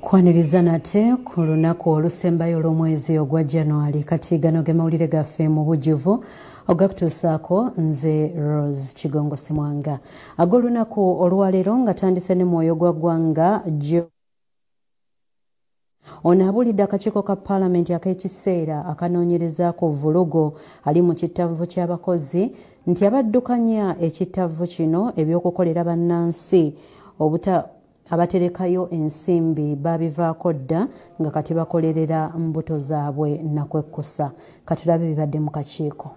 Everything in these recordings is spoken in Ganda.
Kwaniriza nate ku lunaku olusembayo olw'omwezi ogwa January. Kati gano ge mawulire gaffe mu bujjuvu ogakutuusaako nze Rose Kigongo Simwanga. Ag'olunaku olwaleero nga tandise ne mwoyo gwa ggwanga jo ono abuulidde akakiiko ka paalamenti ak'ekiseera akanoonyereza ku vvulugu ali mu kittavu ky'abakozi nti abaddukanya ekittavu kino ebyokukolera bannansi obuta abaterekayo ensimbi babivaako dda nga kati bakolerera mbuto zaabwe nakwekkusa. Katulabe bibadde mu kakiiko.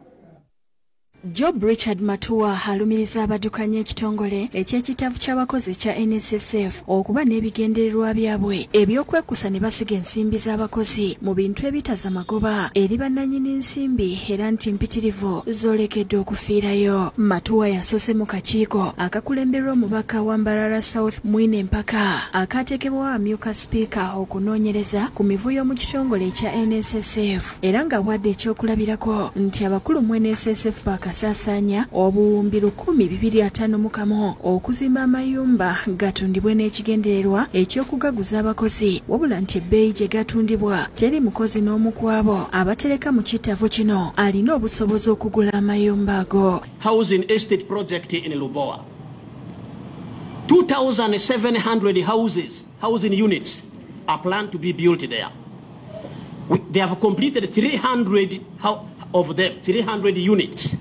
Job Richard Matua alumiriza abaddukanya ekitongole eky'ekitavu ky'abakozi ekya NSSF okuba n'ebigendererwa byabwe ebyokwekusa ne basiga ensimbi z'abakozi mu bintu ebitaza magoba eri bannannyini nsimbi era nti mpitirivu zoolekedde okufiirayo. Matua yasoose mu kakiiko akakulemberwa omubaka wa Mbarara South Mwine Mpaka akaateekebwawo amyuka sipiika okunoonyereza ku mivuyo mu kitongole ekya NSSF era ng'awadde ekyokulabirako nti abakulu mu NSSF kasaasaanya obuwumbi 1251 okuzimba amayumba gatundibwe n'ekigendererwa eky'okugaguza abakozi, wabula nti ebbeeyi gye gatundibwa teri mukozi n'omu ku abo abatereka mu kittavu kino alina obusobozi okugula amayumba ago. Housing estate project in Lubowa. 2,700 houses, housing units are planned to be built there. They have completed 300 of them, 300 units.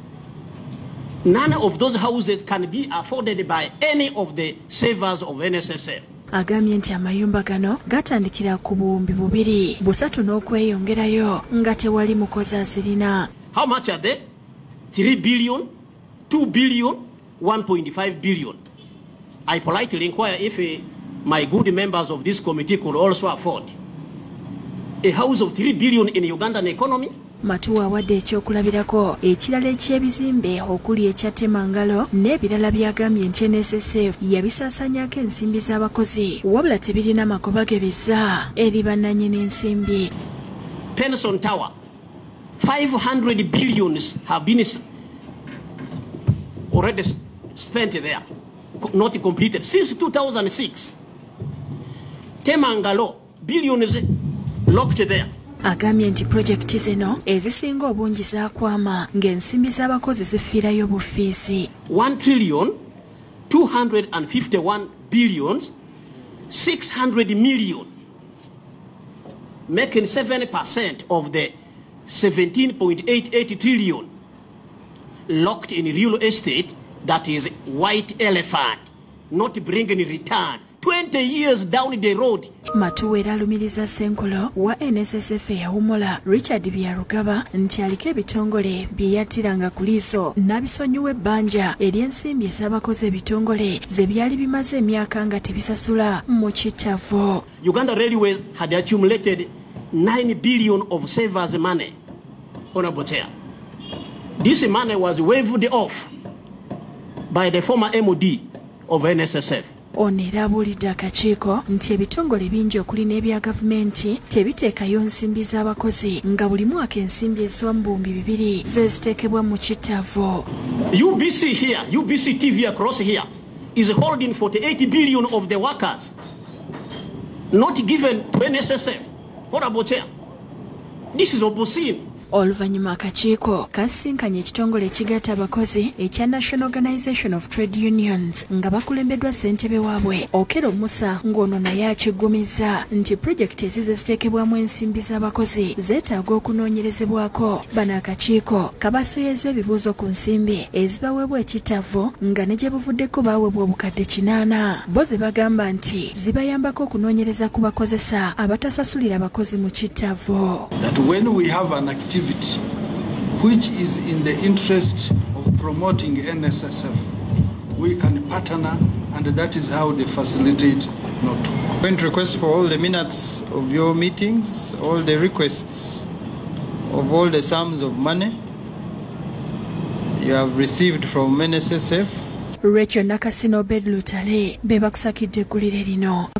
None of those houses can be afforded by any of the savers of NSSF. Agambye nti amayumba gano gatandikira ku buwumbi 2 3 n'okweyongerayo nga tewali mukozi azirina. How much are they? 3 billion, 2 billion, 1.5 billion. I politely inquire if my good members of this committee could also afford a house of 3 billion in Ugandan economy. Matua awadde ekyokulabirako ekirala eky'ebizimbe okuli ekya Temangalo n'ebirala byagambye nti NSSF yabisaasaanyaako ensimbi z'abakozi wabula tebirina magoba ge bizza eri bannannyini ensimbi. Pension Tower, 500 billions have been already spent there, not completed since 2006. Temangalo, billions locked there. Agambye nti pulojekiti zino ezisinga obungi zaakwama ng'ensimbi z'abakozi zifiirayo bufiisi. 1 trillion 251 billions 600 million, making 7% of the 17.88 trillion locked in real estate that is white elephant, not bringing return. 20 years down the road. Matua era alumiriza Ssenkulu wa NSSF eyawummula Richard Byarugaba nti aliko ebitongole bye yattiranga ku liiso n'abisonyiwa ebbanja ery'ensimbi ez'abakozi ebitongole ze byali bimaze emyaka nga tebisasula mu kittavu. Uganda Railways had accumulated 9 billion of savers money. Honorable Chair, this money was waived off by the former MOD of NSSF. Ono era abuulidde akakiiko nti ebitongole bingi okuli n'ebya gavumenti tebiteekayo nsimbi z'abakozi nga buli mwaka ensimbi ezisoba mu 2000 ze ziteekebwa mu kittavu. UBC here, UBC TV across here is holding 48 billion of the workers not given to NSSF. Honorable Chair, this is obscene. Oluvannyuma akakiiko kasisinkanye ekitongole ekigatta abakozi ekya National Organization of Trade Unions nga bakulembeddwa ssentebe waabwe Okello Musa ng'ono naye akiggumiza nti pulojekiti ezize ziteekebwamu ensimbi z'abakozi zeetaaga okunoonyerezebwako. Bano akakiiko kabasoyezza ebibuuzo ku nsimbi ezibaweebwa ekittavu nga ne gye buvuddeko baaweebwa obukadde 8 bo ze bagamba nti zibayambako okunoonyereza ku bakozesa abatasasulira abakozi mu kittavu. That when we have an activity which is in the interest of promoting NSSF, we can partner, and that is how they facilitate not to. I'm going to request for all the minutes of your meetings, all the requests of all the sums of money you have received from NSSF. Rachel Nakasino Obed Lutale be bakusakidde eggulire lino.